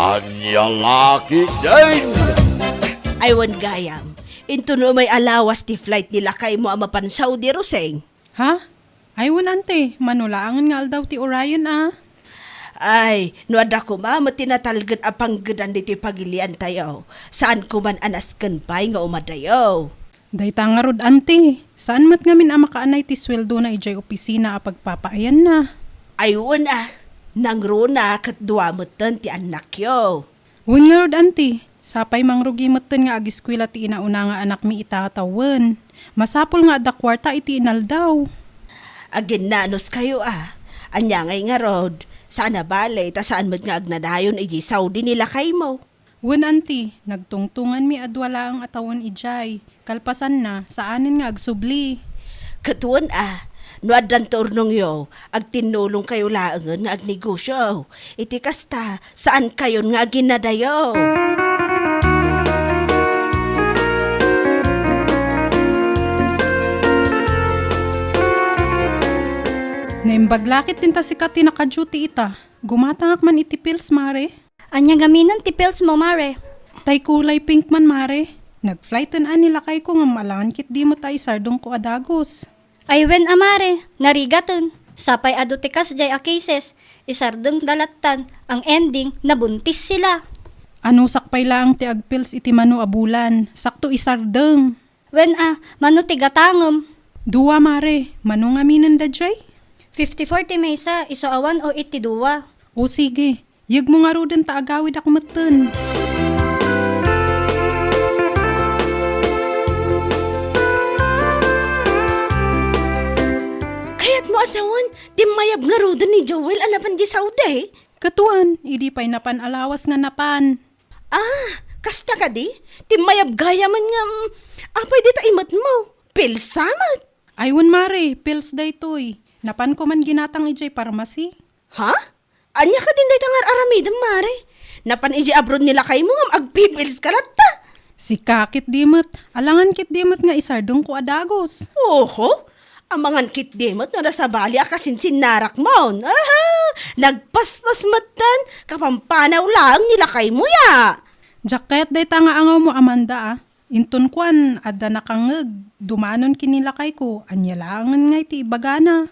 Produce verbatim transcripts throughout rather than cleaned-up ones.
Ania la ketdin? Ay, wen gayam. Intono may alawas ti flight ni lakaymo a mapan Saudi, Roseng? Ha? Ay, wen, ante, mano laengen nga aldaw ti Orion a. Ay, no adda koma met ti natalged a panggedan ditoy pagiliantayo, saan koman a nasken pay nga umadayo. Dayta ngarud, ante, saan met ngamin a makaanay ti sueldona idiay opisina a pagpapaayanna. Ay, wen a, nangruna ket dua metten ti annakyo. Wen ngarud, anti, sapay mangrugi metten nga agiskuela ti inauna nga anakmi ita a tawen. Masapul nga adda kuarta iti inaldaw. Aginnanuskayo a. Ania ngay ngarud? Saan a bale, ta saan met nga agnanayon idiay Saudi ni lakaymo? Wen, anti, nagtungtonganmi a dua laeng a tawen idiay. Kalpasanna, saanen nga agsubli. Ket wen a, no addan ti urnongyo, agtinnulongkayo laengen nga agnegosio. Iti kasta, saankayon nga aginnadayo. Naimbag la ketdin ta sika ti naka-duty ita. Gumatangak man iti pills, mare. Ania ngaminen ti pills mo, mare? Tay kulay pink man, mare. Nag-flighten a ni lakayko ngem alangan ketdi met a isardengko a dagus. Ay wen a, mare, narigaten. Sapay adu ti kasdiay a cases, isardengda lattan, ang ending, nabuntis sila. Anusak pay laeng ti agpills iti mano a bulan, sakto isardeng. Wen a, mano ti gatangem? Dua, mare, mano ngaminen daydiay? Fifty-four ti maysa, isu a one oh eight ti dua. O sige, yegmo ngaruden ta agawidak metten. Kayatmo a sawen, timmayab ngaruden ni Joel a napan di Saudi? Ket wen, idi pay napan a lawas nga napan. Ah, kasta kadi? Timmayab gayamen ngem, apay dita imetmo? Pilsa met? Ay wen, mare, pills daytoy. Napanko man ginatang idiay parmasi. Ha? Ania kadin dayta nga ar-aramidem, mare? Napan idiay abroad ni lakaymo ngem agpipilska latta? Sika ketdi met, alangan ketdi met nga isardengko a dagus. Oho, amangan ketdi met no adda sabali a kasinsinnarakmon. Aha! Nagpaspas metten, kapampanaw laeng ni lakaymo ya. Diak kayat dayta nga angawmo, Amanda, a. Inton kuan, adda nakangngeg, dumanon ken ni lakayko, ania laengen ngay ti ibagana?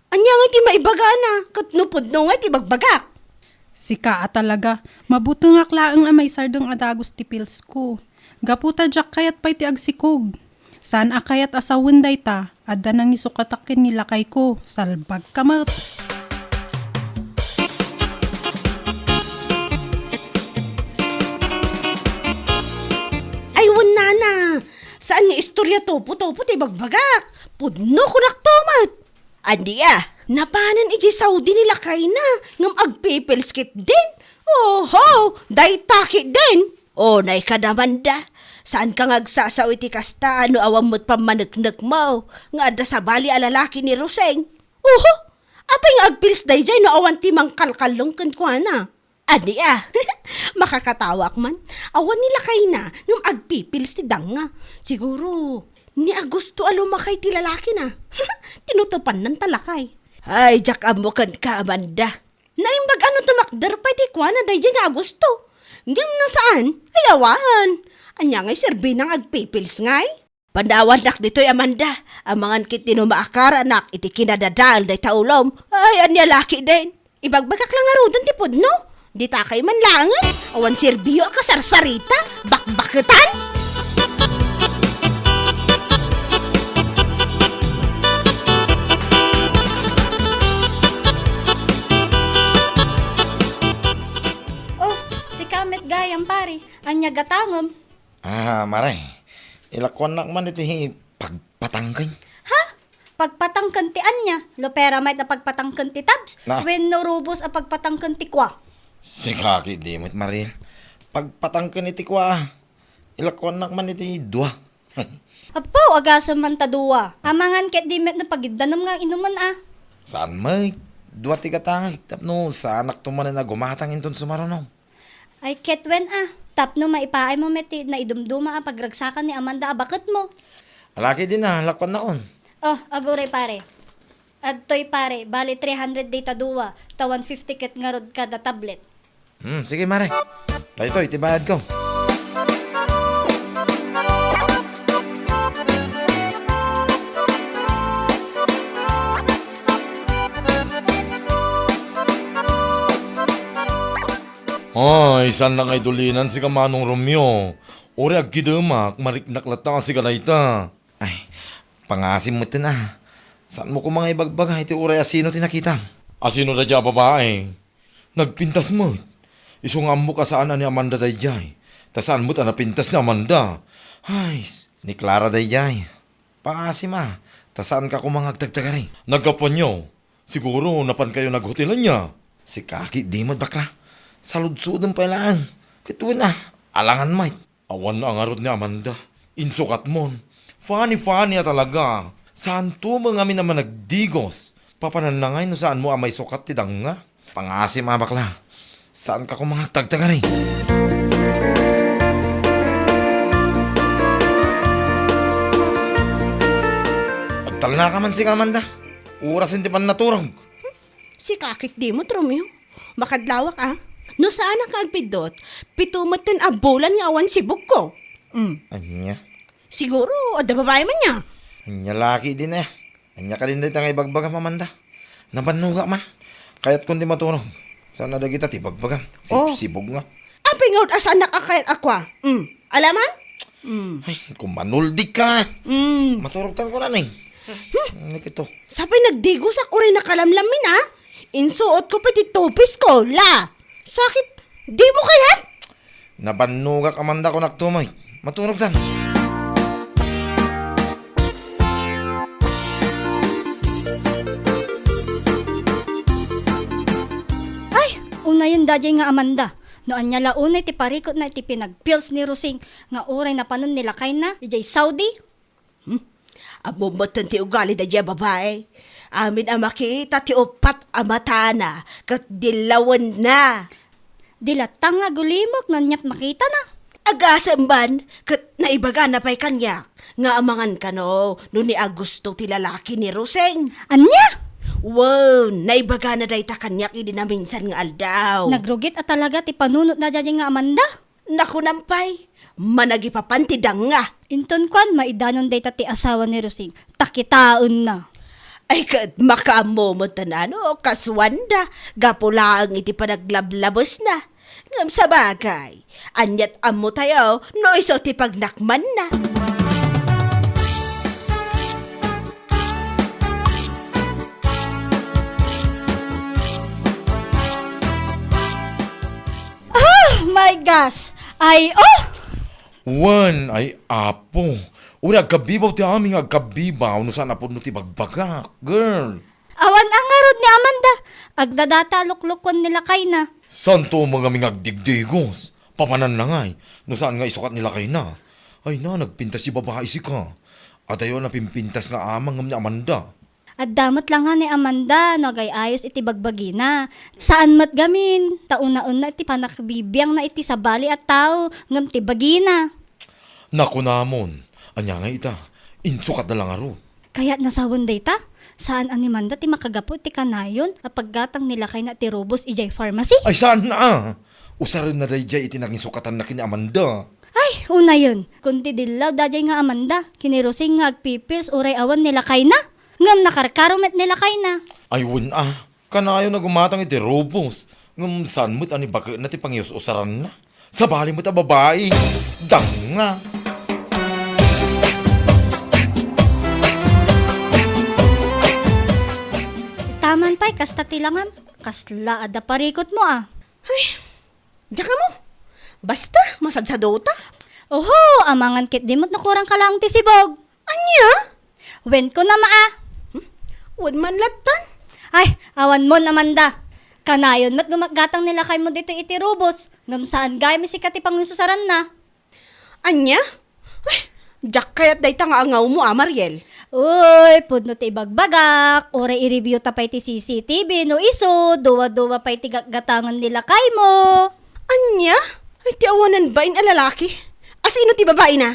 Ania ngay ti maibagana, ket no pudno ngay ti bagbagak? Sika a talaga, mabutengak laeng a maisardeng a dagus ti pilsko. Gapu ta diak kayat pay ti agsikog. Saan a kayat a sawen dayta, adda nangisukatak ken ni lakayko, salbagka met. Ay, wen nana, saan nga istorya topo-topo ti bagbagak? Pudno kunakto met. Ania, napanen idiay Saudi ni lakayna, ngem agpipills ketdin? Oho, dayta ketdin. Unay ka, Amanda, saanka nga agsasao iti kasta no awan met pammaneknekmo nga adda sabali a lalaki ni Roseng? Oho, apay nga agpills daydiay no awan ti mangkalkallong kenkuana? Ania, makakatawak man. Awan ni lakayna ngem agpipills ti danga. Siguro, ni Agosto a lumakay ti lalakina. Tinutupannan ta lakay. Ay, diak ammo kenka, Amanda. Naimbag a no tumakder pay ti kuana daydiay nga Agosto. Ngem no saan, ay awan. Ania ngay serbina nga agpipills ngay? Panawannak ditoy, Amanda. Amangan ketdi no maakaranak iti kinadadael dayta ulom. Ay, ania la ketdin? Ibagbagak la ngaruden ti pudno. Ditakay man laengen. Awan serbio a kasarsarita. Bakbaketan! Oh, sika met gayam, pare. Ania gatangem? Ah, mare, ilakuannak man iti pagpatangken. Ha? Pagpatangken ti ania? Loperamide a pagpatangken ti tabs? Na. Wenno Rubus a pagpatangken ti kua? Sika ketdi met, Mariel. Pagpatangken iti kua, ilakuannak man iti dua. Apo, agasem man ta dua. Amangan ketdi met no pagiddanem nga inumen a. Saan met, dua ti gatangek tapno saanakto manen a gumatang inton sumaruno. Ay, ket wen a, tapno maipaaymo met ti naidumduma a pagragsakan ni Amanda a baketmo. Ala ketdin a, lakuannakon. Oh, aguray, pare. Adtoy, pare, bali three hundred dayta dua, ta one fifty ket ngarud kada tablet. Hmm, sige, mare. Daytoy ti bayadko. Ay, saan na nga idulinan si Kamanong Romeo? Uray agkidemak, mariknak latta a siga dayta. Ay, pangasim metten a. Saanmo koma nga ibagbaga iti uray a sino ti nakitam? A sino daydiay a babai? Nagpintas met. Isu nga ammok a saan a ni Amanda daydiay. Ta saan met a napintas ni Amanda. Ay, s-, ni Clara daydiay. Pangasim a, ta saanka koma nga agtagtagari. Naggapuanyo, siguro napankayo naghotel ania? Sika ketdi met, bakla. Saludsodem pay laeng. Ket wen a, alangan met. Awan a ngarud ni Amanda. Insukatmon. Funny, funny a talaga. Saanto met ngamin a managdigos. Papananna ngay no saanmo a maisukat ti danga? Pangasim a, bakla. Saanka koma nga agtagtagari? Agtalnaka man sika, Amanda. Orasen ti pannaturog. Sika ketdi met, Romeo. Makadlawak a. No saanak nga agpiddut, pito metten a bulan nga awan sibugko. Mm. Ania? Siguro, adda babai man nia. Ania la ketdin a. Ania kadin dayta nga ibagbagam, Amanda? Nabannogak man. Kayatko ti maturog. Saan a dagita ti ibagbagam? Oh. Sibsibog nga. Apay nga ud a saannak a kayat a kua? Mm. Alaman? Mm. Ay, kumanuldik ka. Mm. Maturogtan ko na ni. Hmm. Ano kito? Sapay nagdigosak uray nakalamlam min a. Insuot ko pay ti tupis ko, la. Sakit. Dimo kayat? Nabannogak, Amanda, kunak tumay. Maturogtan. Ay, unayen daydiay nga Amanda. No ania la unay ti parikutna iti pinagpills ni Rosing nga uray napanen ni lakayna idiay Saudi? Hmm? Ammom metten ti ugali daydiay a babai. Amin a makita ti uppat a matana ket dillawenna. Di latta nga agulimok no aniat makitana. Agasem man ket naibagana pay kaniak nga amangan kano no ni a gusto ti lalaki ni Rosing. Ania? Wen, naibagana dayta kaniak idi naminsan nga aldaw. Nagrugit a talaga ti panunotna daydiay nga Amanda. Nakunam pay, managipapan ti danga. Inton kuan, maidanon dayta ti asawa ni Rosing, ta kitaenna. Ay, ket makaammo met a nano, kasuanda, gapu laeng iti panaglablabesna. Ngem sabagay, aniat ammo tayo no isu ti pagnakmanna. Oh my gosh! Ay, oh! Wen, ay, Apo. Uray agkabibaw ti amin nga agkabibaw no saan a pudno ti bagbagak, girl. Awan a ngarud ni Amanda. Agdadata a luklukon ni lakayna. Saanto met ngamin nga agdigdigos? Papananna ngay, no saan nga isukat ni lakayna. Ay na, nagpintas ti babai sika. Adayo a napimpintas nga ama ngem ni Amanda. Adda met la nga ni Amanda no agay-ayos iti bagbagina. Saan met gamin, ta unaenna iti panakabibiangna iti sabali a tao ngem ti bagina. Nakunamon, ania nga ita? Insukatda la ngarud. Kayatna sawen dayta? Saan a ni Amanda ti makagapu iti kanayon a paggatang ni lakayna ti rubos idiay pharmacy? Ay, saan na, ah! Usarenna daydiay iti nanginsukatanna ken ni Amanda. Ay, unayen, kun ti dillaw daydiay nga Amanda, ken ni Rosing nga agpipils uray awan ni lakayna. Ngem nakarkaro met ni lakayna. Ay, wen a, kanayon a gumatang iti rubos. Ngem saan met a ni baketna ti pangius-usaranna. Sabali met a babai. Danga. Itaman pay, kasta ti langam. Kasla adda parikutmo a. Ay, diak ammo. Basta, masadsadota. Oho, amangan ketdi met no kurangka laeng ti sibog. Ania? Wen kunam a. Hmm? Wen man lattan. Ay, awanmon, Amanda. Kanayon met gumatgatang ni lakaymo ditoy iti rubos. Ngem saan gayam sika ti pangius-usaranna. Ania? Ay, diak kayat dayta nga angawmo a, Mariel. Uy, pudno ti ibagbagak. Uray i-review ta pay ti C C T V no isu, duwa-duwa pay ti gatgatangen ni lakaymo. Ania? Ay, ti awanan bain a lalaki. Asino ti babaina?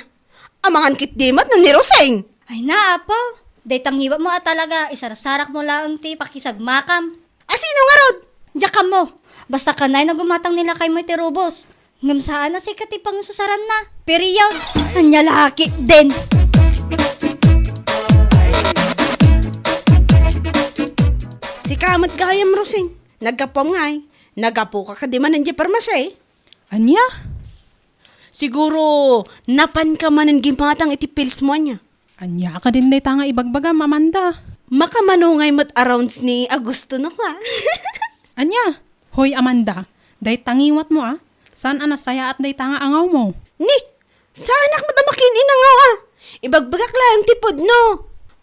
Amangan ketdi met no ni Rosing. Ay na, Apo. Dayta ngiwatmo a talaga, isarsarakmo laeng ti pakisagmakam. Asino ngarud? Diak ammo. Basta kanayon a gumatang ni lakaymo iti rubos. Ngem saan a sika ti pangsusaranna. Period. Ania la ketdin. Sika met gayam, Rosing. Naggapuam ngay. Naggapuka kadi manen idiay parmasi? Ania? Siguro, napanka manen gumatang iti pills mo, ania? Ania kadin dayta nga ibagbagam, Amanda? Makamano ngay met a rounds ni Agusto no kua? Ania? Hoy, Amanda, dayta ngiwatmo, a? Saan a nasayaat dayta nga angawmo? Ni, saanak met a makiin-inangaw, a? Ibagbagak laeng ti pudno.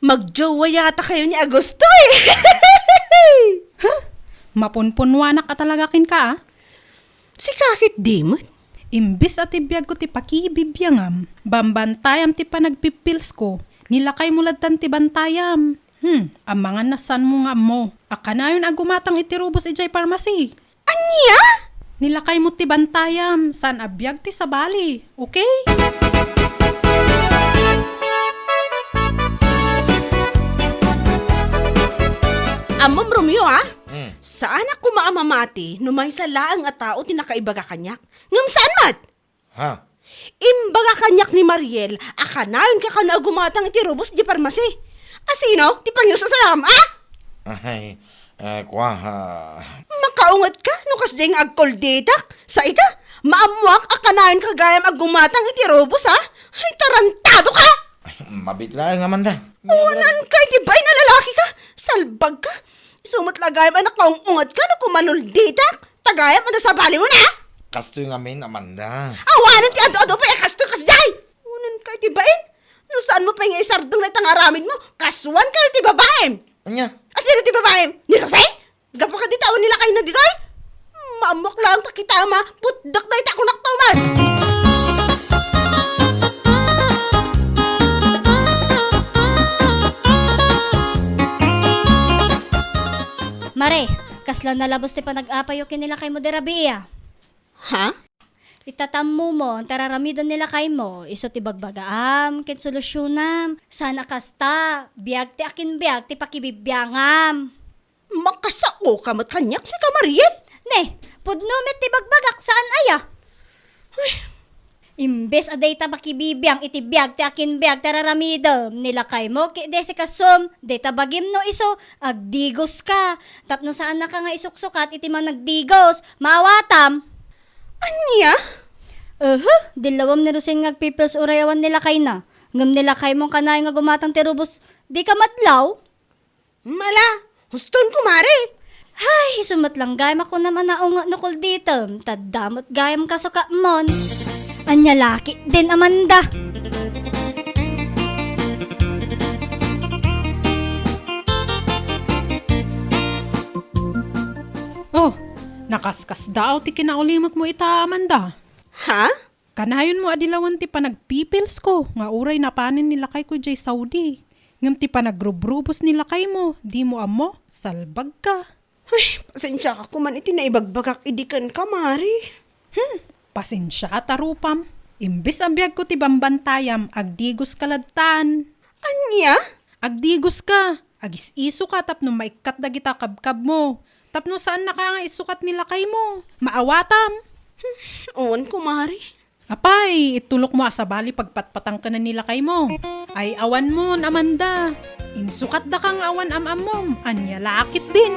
Magjowayatakayo ni Agusto, eh. Huh? Mapunpunwanak a talaga kenka, a? Sika ketdi met. Imbes a ti biagko ti pakibibiangam, bambantayam ti panagpipilsko, ni lakaymo lattan ti bantayam. Hmm, amangan a saanmo nga ammo a kanayon a gumatang iti rubos idiay parmasi. Ania? Ni lakaymo ti bantayam, saan a biag ti sabali, okay? Ammom, Romeo, a? Hmm. Saanak koma a mamati no maysa laeng a tao ti nakaibaga kaniak. Ngem saan met? Ha? Imbaga kaniak ni Mariel a kanayon ka kano a gumatang iti rubos idiay parmasi. A sino ti pangiususaram, a? Ay, eh, kua, ha? Makaunget ka no kasdiay nga agkulditak. Sa ita, maammoak a kanayon ka gayam a gumatang iti rubos, a? Ay, tarantado ka! Ay, mabiit laeng, Amanda. Awanan ka iti bain a lalaki ka. Salbag ka. Isu met la gayam a nakaung-unget ka no kumanulditak. Tagayam, adda sabali mo na? Kastoy ngamin, Amanda. Awanan ti adu-adu pay a kastoy kasdiay! Awanan ka iti bain? No saan mo pay nga isardeng dayta nga aramid mo, kasuan ka iti babaem! Ania? A sino ti babaem? Ni Rosing? Gapu ka di tao ni lakayna ditoy? Maammoak laeng ta kita ama, putdek dayta kunak tao man! Mare, kasla nalabes ti panag-apayo ken ni lakaymo di rabii, a? Ha? Itatammo mo, ta raramiden ni lakaymo, isu ti bagbagaam, ken solusyonam. Saan a kasta, biag ti akinbiag ti pakibibiangam. Makasao ka met kaniak, sika Mariel? Ne, pudno met ti bagbagak, saan aya? Ay. Imbes a dayta makibibiang iti biag ti akinbiag ti raramidem, ni lakaymo, ket di sikasom, dayta bagim no isu, agdigos ka. Tapno saan naka nga isuksukat iti managdigos, maawatam. Ania? Uhu, dillawam ni Rosing nga agpipils uray awan ni lakayna. Ngem ni lakaymo kanayon nga gumatang ti rubos, di ka madlaw? Mala, huston, kumare. Hay, isu met lang gayam a kunam a naunget no kulditem, ta adda met gayam kasukatmon. Ania la ketdin, Amanda? Oh, nakaskasdaaw ti kinaulimetmo ita, Amanda. Ha? Kanayonmo a dilawen ti panagpipilsko nga uray napanen ni lakayko idiay Saudi. Ngem ti panagrubrubos ni lakaymo, dimo ammo, salbagka. Ay, pasensiaka koman iti naibagbagak idi kenka, Mari. Hmm, pasensiata rupam. Imbes a biagko ti bambantayam, agdigoska lattan. Ania? Agdigoska, agis-isoka tapno maikkat dagita kabkabmo. Tapno saannaka nga isukat ni lakaymo. Maawatam. Awan, kumare. Apay, itulokmo a sabali pagpatpatang ken ni lakaymo. Ay awanmon, Amanda. Insukatdaka nga awan am-ammom. Ania la ketdin.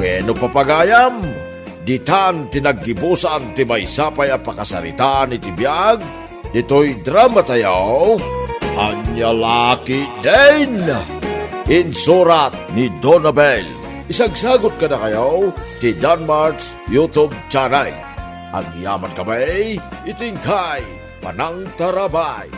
Bueno, papagayam, ditan ti naggibusan ti maysa pay a pakasaritaan iti biag ditoy dramatayo, Ania la ketdin! Insurat ni Donabel. Isagsagut kadakayo ti Danmart's YouTube channel. Agyaman kami iti inkay panangtarabay.